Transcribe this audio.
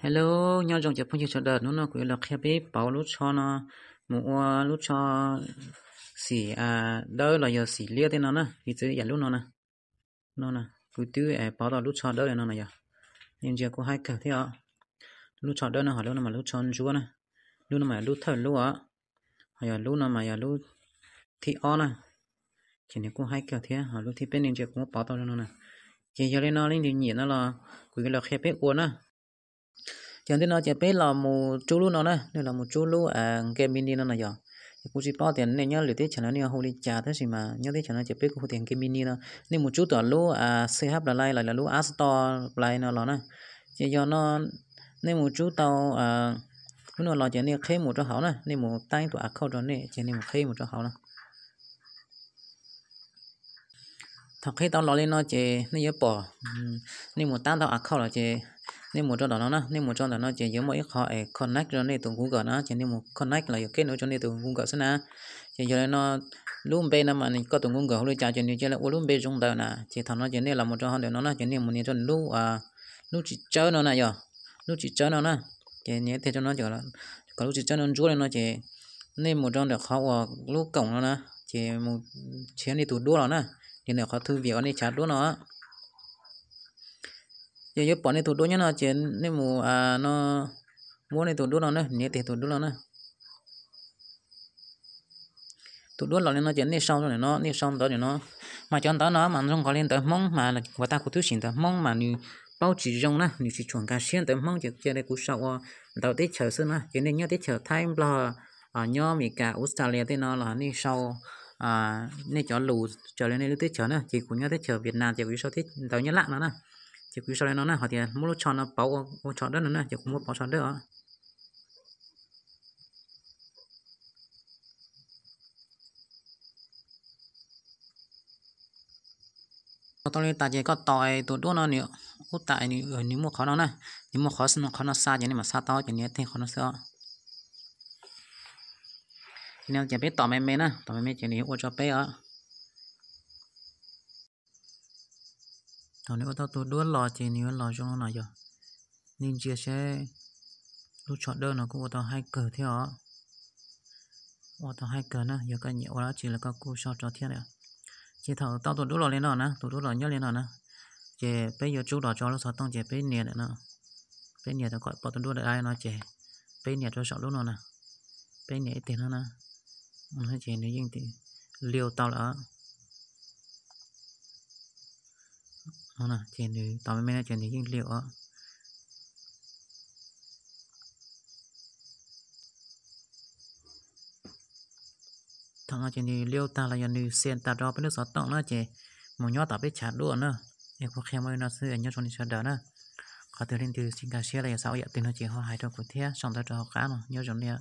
Hello, nyob zoo cov phooj ywg sawv daws, hnub no kuv yuav los qhia peb pauv lub tsho no mus ua lub tsho xim dawb los yog xim liab tej no na, piv txwv yam lub no na. No, kuv twb pauv tau lub tsho dawb li no na yog, nej ntsia kuj haib kawg thiab os. Lub tsho dawb no, ho lub no mas lub tsho ntsuab na, lub no mas lub thawj lub os, ho yog lub no mas yog lub thib ob na. Ces nws kuj haib kawg thiab, ho lub thib peb nej ntsia kuv muab pauv tau li no na. Ces yog li no leej twg nyiam no los kuv yuav los qhia peb ua na. Ces ntawm no ces peb los mus tsub lub no na, nej los mus tsub lub Gemini no na yog. Ces kuv tsis paub tias nej nyob lwm teb chaws no nej hu li cas tab sis mas nyob teb chaws no ces peb kuj hu tias Gemini no. Nej mus tsub tom lub C H Play los lub App Store Play no los na. Ces yog no nej mus tsub tau lub no los ces nej qhib mus rau hauv na, nej mus taib tus account rau nej ces nej mus qhib mus rau hauv na. Thaum qhib tau los li no ces nej yuav pom, nej mus taib tau account los ces nej mus rau tom no na, nej mus rau tom no ces yuav muaj ib qho es connect rau nej tus Google na, ces nej mus connect los yog kết nối rau nej tus Google xwb na. Ces yog li no lub npe no mas koj tus Google hu li cas ces nws cia li ua lub npe zoo ntawd na. Ces thaum no ces nej los mus rau hauv ntawm no na ces nej mus nias rau lub, lub txiv tsawb no na yog, lub txiv tsawb no na. Ces nias tig rau no, kom lub txiv tsawb no ntsuab li no ces nej mus rau ntawm qhov uas lub koom no na, ces mus nrhiav nej tus duab los na, nias ntawm qhov thư viện uas nej chav duab no. Ces yuav pom nej tus duab nyob no ces nej mus no, muab nej tus duab no na, nias tig tus duab no na. Tus duab los li no ces nej sau rau ntawm no, nej sau ntawv ntawm no. Mas cov ntawv no mas zoo nkaus li ntawv Hmoob mas uas tag kuv twb sim ntawv Hmoob mas nws paub tsis zoo na, nws tsis tshua nkag siab ntawv Hmoob ces cia li kuv sau ua ntawv teb chaws xwb na. Ces nej nyob teb chaws Thaib, Nplog, nyob Amelikas, Australia tej no los nej sau nej cov lus raws li nej lub teb chaws na. Ces kuv nyob teb chaws Vietnam ces kuv yuav sau ntawv Nyab Laj no na. Ces kuv yuav sau li no na, hais tias muab lub tsho no pauv ua tsho dawb no na, ces kuv muab pauv tsho dawb os. Tau li tas ces koj tos tus duab no nws ub tas, nws muaj qhov no na, nws muaj qhov, qhov no xa ces nws mam xa tau, ces nws tig qhov no xwb os. Ces peb tos me me na, tos me me ces nws yuav ua rau peb os. Thaum nws ua tau tus duab los ces nws yuav los zoo no yog. Nej ntsia seb, lub tsho dawb no kuj ua tau haib kawg thiab os. Ua tau haib kawg na, yog koj nyiam ua dab tsi los koj kuj sau rau thiab na. Ces thaum tau tus duab los li no na, tus duab los nyob li no na, ces peb yuav tsub los rau lub xov tooj ces peb nias ntawm no. Peb nias tau kom pom tus duab dawb li no ces peb nias rau saum lub no na. Peb nias ib teg no na, ces nws yeej liu tau lawm. Ces nws tos me me no ces nws yeej liu os. Thaum no ces nws liu tag los yog nws xa tag rau peb lub xov tooj na ces mus nyob tom peb chav duab na. Es kuv qhia muaj li no xwb, nyob zoo nej sawv daws na. Qhov twg leej twg tsis nkag siab los yog xav ua yam twg no ces ho hais rau kuv thiab, sau ntawv rau hauv qab no. Nyob zoo nej.